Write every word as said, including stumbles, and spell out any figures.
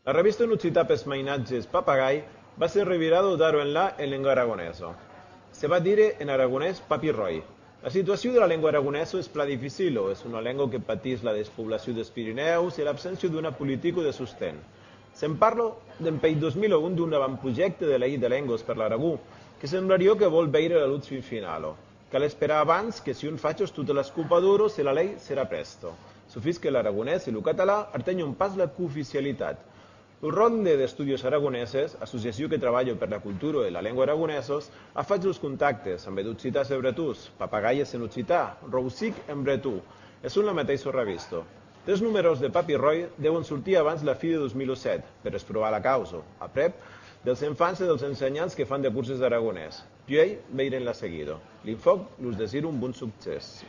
La revista en occitan pes mainatges Papagai va ser revirada d'ara enlà en lenga aragonesa. Se va dire en aragonés Papi Ròi. La situacion de la lenga aragonesa es plan dificila, es una lenga que patís la despoblacion des Pirenèus e l'abséncia d'una politica de sosten. Se'n parla dempuèi dos mil un d'un avantprojècte de lei de lengas per l'Aragó, que semblariá que vòl veire la lutz fin finala. Cal esperar abans que sián fachas totas las copaduras e la lei serà prèsta, sufís que l'aragonés e lo catalan artenhan pas la cooficialitat. Lo Ronde d'Estudis Aragoneses, associacion que trabalha per la cultura e la lenga aragonesas, a fach los contactes ambe d'occitans e bretons, Papagaies en occitan, Rousic en breton, e son la meteissa revista. Tres numèros de Papi Ròi deuen sortir abans la fin de dos mil sèt per esprovar la causa, aprèp dels enfants e dels ensenhants que fan de corses d'aragonés. Puèi veirem la seguida. L'Infòc los desira un bon succès.